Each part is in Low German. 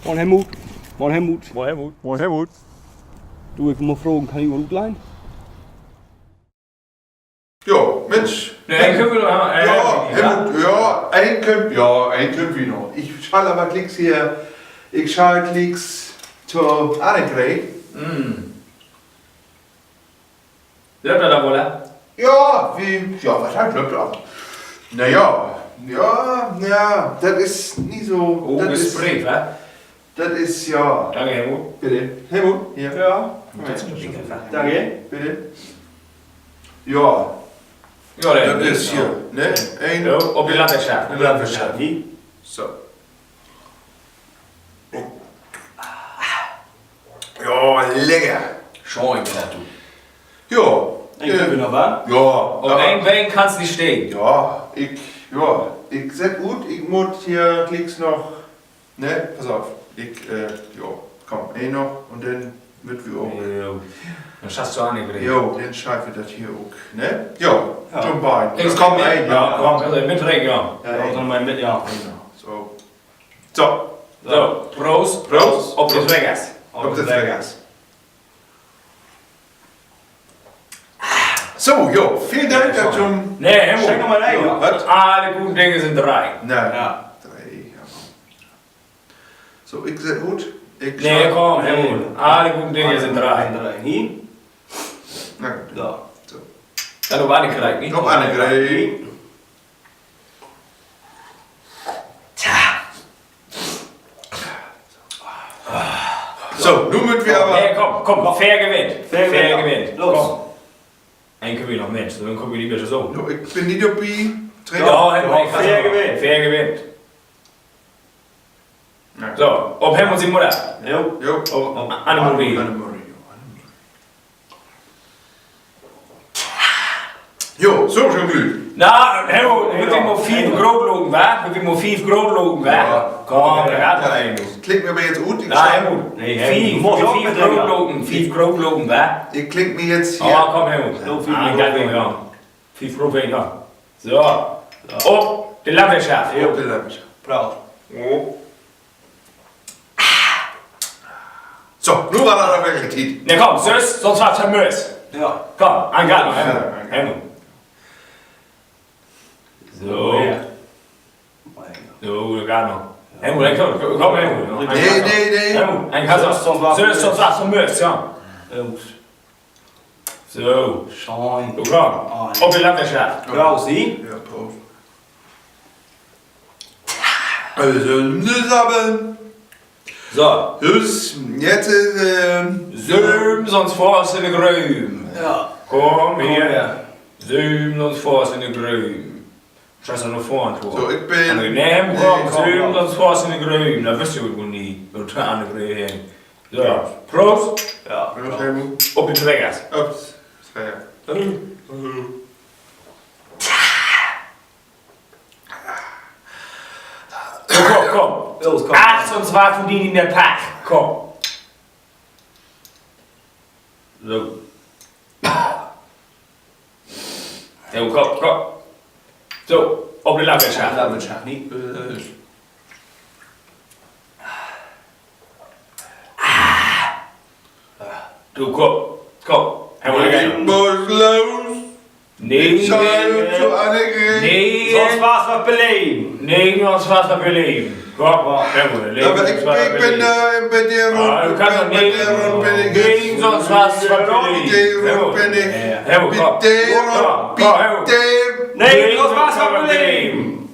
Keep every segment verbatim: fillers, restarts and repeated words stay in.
Moin Helmut. Moin Helmut. Moin Helmut. Moin Helmut. Du, ik mutt fragen, kann ik mal utlehnen? Jo, Minsch. Nee, köönt wi noch, äh, jo, ja, Helmut, jo, een köönt, jo, een köönt wi noch. Ik schall aver glieks hier, ik schall glieks to Annegret. Löppt dat woller? Ja, wi, ja, wat heet löppt dat? Na ja, ja, ja, dat is nich so, oh, dat is Gespräch, wa? Dat is, ja. Danke, Helmut. Bitte. Helmut, hier. Ja. Dat is en Ding, wa? Danke, bitte. Ja. Ja, dat is hier, ne? Een, jo, op de Landwirtschaft. De Landwirtschaft. So. Ja, lecker. Schöön, dat du. Ja, ik, äh, bün noch wat. Ja, op een Been kannst nich stahn. Ja, ik, ja, ik seh ut, ik mutt hier glieks noch, ne, pass op. Ik, äh, ja, kumm, een noch un denn mööt wi ok. Jo. Denn schaffst du Annegret. Jo, denn schafft wi dat hier ok, ne? Ja, to'n Bein. Nix, kumm, een, ja, kumm, also mit, ja. Ja, ja. Dann mal mit, ja. Genau, so. So. So, Prost. Prost. Op de Treckers. Op de Treckers. So, jo, velen Dank, dat du. Nee, Helmut. Schenk noch mal een, jo. Wat? Alle guten Dinge sind drei. Nee. Ja. Dree, ja. So, ik seh ut. Nee, kumm, Helmut. Alle guten Dinge sind drei. Drei, nich? Na gut. So. So. Denn op Annegret, nich? Op Annegret. Tja. So, nu mööt wi aver. Nee, kumm, kumm, fair gewinnt. Fair gewinnt. Los. Kumm. Een köönt wi noch, Minsch, denn kaamt wi nich mehr so. Jo, ik bün nich dorbi. Trink. Ja, fair gewinnt. Fair gewinnt. So, op Helmut sien Mudder. Jo. Jo. Op Annemarie. Annemarie, jo, Annemarie. Jo, so, so gut. Na, Helmut, mööt wi mal fief Grootloken, wa? Mööt wi mal fief Grootloken, wa? Ja. Kumm, dat geiht doch egentlich. Klink mi aver nu ut. Na, Helmut. Nee, fief, fief Grootloken, fief Grootloken, wa? Ik klink mi nu hier. Oh, kumm, Helmut. Fief Grootloken, ja. Fief Grootloken, ja. So. Op de Landwirtschaft. Op de Landwirtschaft. Prost. So, nu weer dat wirklich Tiet. Na kumm, sünst, sünst warrt dat Möös. Ja. Kumm, an Gang, Helmut. So. So, dat geiht noch. Helmut, kumm, kumm, Helmut. Nee, nee, nee. Helmut, sünst, sünst warrt dat Möös, ja. So. Schöön. So, kumm. Op de Landwirtschaft. Prost, nich? Ja, Prost. Also, nu sabbeln. So. Jüst, nu is, äh, sööm, sünst fohrst in de Grööv. Ja. Kumm her. Sööm, sünst fohrst in de Grööv. Schall ik noch vörn, Thor? So, ik bün, nee, kumm, sööm, sünst fohrst in de Grööv. Dat wüsst ji ok nich, wo de Annemarie hen. So, Prost. Ja. Prost, Helmut. Op de Treckers. Op de Treckers. So, kumm, kumm. Los, kumm. Ach, sünst warrt vun di nich mehr packt. Kumm. So. Ja, komm, komm. So, op de Landwirtschaft. Landwirtschaft, nich? Äh. Du, komm, komm. Helmut, ik mutt los. Nee, ik schall to Annegret. Nee. Sünst warrt wat beleven. Nee, sünst warrt wat beleven. Komm, Helmut, ik, ik bün dor, bün dor, bün dor, bün ik. Nee, sünst warrt wat beleven. Helmut, komm. Komm, Helmut. Nee, sünst warrt wat beleven.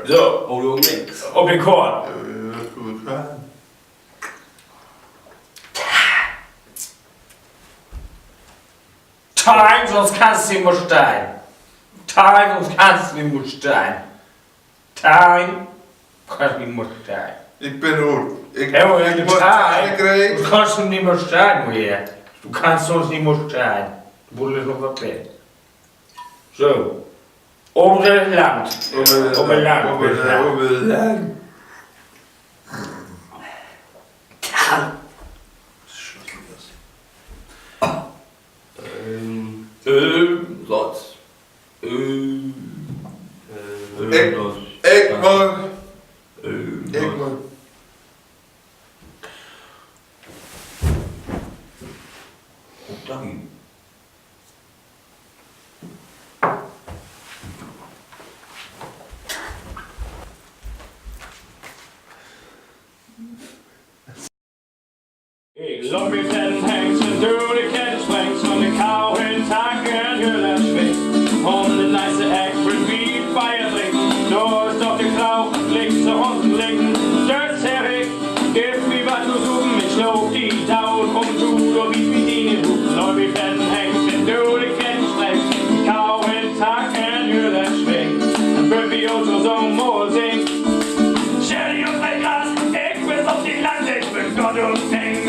So. Oh, du nix. Op de Koort. Teihn, sünst kannst du nich mehr stahn. Teihn, sünst kannst du nich mehr stahn. Teihn, kannst nich mehr stahn. Ik bün rut. Ik, Helmut, ik mutt, Annegret. Du kannst nich mehr stahn, Mutter. Du kannst sünst nich mehr stahn. Du musst noch wat beten. So. Op de Land. Op de Land. Op de Land. Ähm, ähm, Satz. Ähm, ähm, ik, ik mutt, ik mutt. Ik loop mit den Hengst un du de Ketten sprengst, von de Kau in Tack in Hölle schwingst. Un de nächste Eck will wi Beer drinken, dor is doch de Klau, links to uns linken, dor is Erik. Giff mi wat to supen, ik sloo di daut, un du, dor biet mi dien Hut. Loop mit den Hengst un du de Ketten sprengst, Kau in Tack in Hölle schwingst. Denn bün wi ok tosamen mal singen. Schell di un Gras, ik will op de Land, ik bün Gott un Peng.